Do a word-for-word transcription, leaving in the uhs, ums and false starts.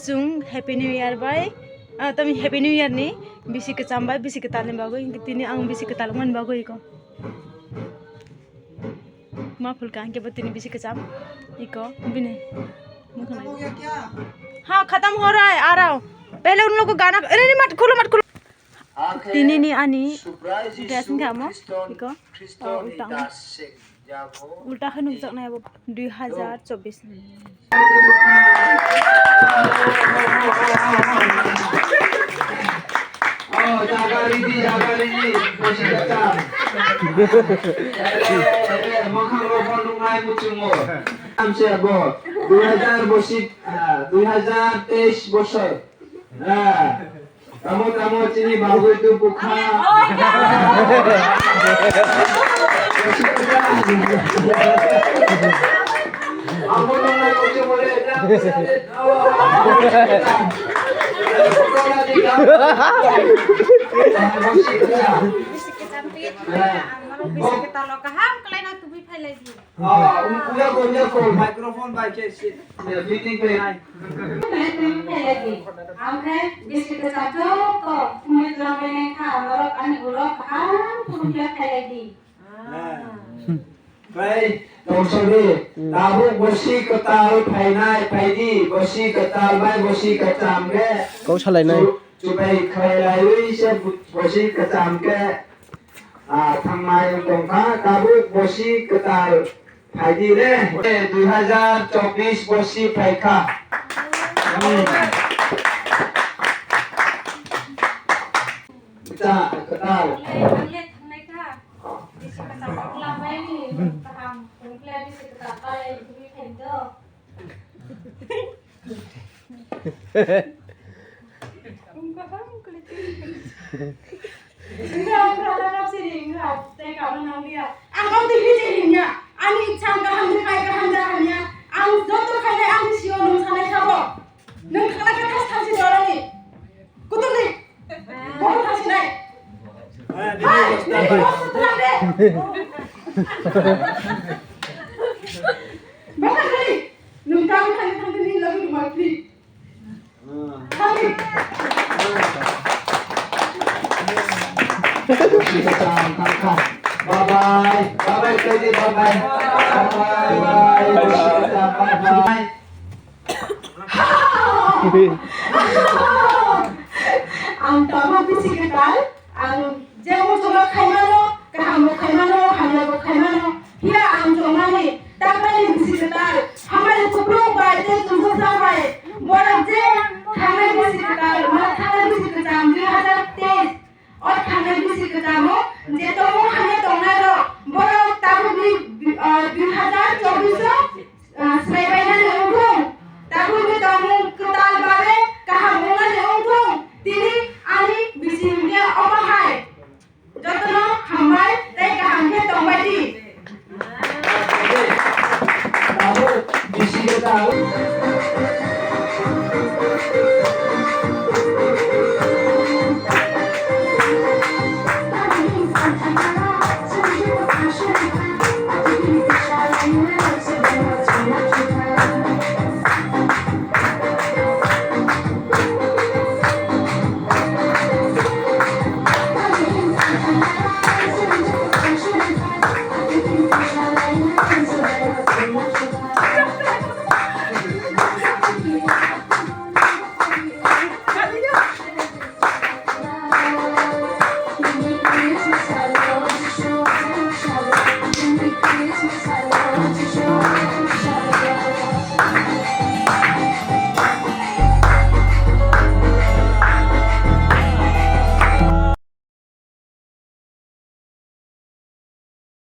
Chwng Happy New Year bai, ah, tamo Happy New Year ni bisi kwcham bai bisi kwtal ni bagwi, tini ang bisi kwtal wngmani bagwi iko. Ma phulka hwnkhe bo tini bisi kwcham iko bini. Ha, khatam ho raha hai, aa raha hu. Pehle un log ko gana, arey, arey, mat kholo, mat kholo. Tini ni ani dress wngkha omo, iko, o, ulta wng. Ulta khe nukjaknai abo dui hazar chobbish ni. Dui hazar bosi, ah, dui hazar teis bosor. Ah. Tamo, tamo, chini bagwi tu bukha. Amo nang nai koche bole. Bisi kwcham twi, ang norok bisi kwtal o kaham kwlaino tubui phai lai di. Ah, um, uya ko, uya ko, microphone bai khe si, eh, fitting khe nai. Ang khe bisi kwcham joto sumit rok bai nai kha, norok ani ulo kaham khulum khe phai lai di. Ah. Bai, tongsa di, tabuk bosi kwtal phainai, phai di, bosi kwtal bai bosi kwcham khe. Kok salai nai. Chu-, chubai khlai laiwi se bo-, bosi kwcham khe. Ah, thangnai wng tongkha, tabuk bosi kwtal phaidi le. Dui hazar chobbish bosi phaikha. Hmm. Cha, kwtal. Thangnai kha. Bisi kwtal lambai ni kaham, wngkhe bisi kwtal bai, bisi kwtal. Wngkha, wngkha, wngkha. Wngkha, wngkha, wngkha, siri, wngkha, tei karon nang liya. Ang kau twi bisi himya. Ani ichha ang kaham ni khai, kaham da hamya. Ang joto khainai ang ni sio nung sanai sabo. Nung thangna khe thas thangsi dorani. Kutung ni. Bohor thangsi nai. Hai, nung bohor sutra de. Bohor nai. Nung kami khainai thangdi ni lagi rumah free. Bye bye. Bye bye, Teddy. Bye bye. Bye bye. Bye bye. Ang tamo bisi kwtal. Ang je muchungno khaimano, kahambo khaimano, hamyabo khaimano, phiya ang chongmani, taklai ni bisi kwtal, hamari kuplung bai tei chumsoksa bai, borok je thangnai bisi kwtal, ma thangnai bisi kwcham dui hazar teis, o thangnai bisi kwchamo je tongo hamya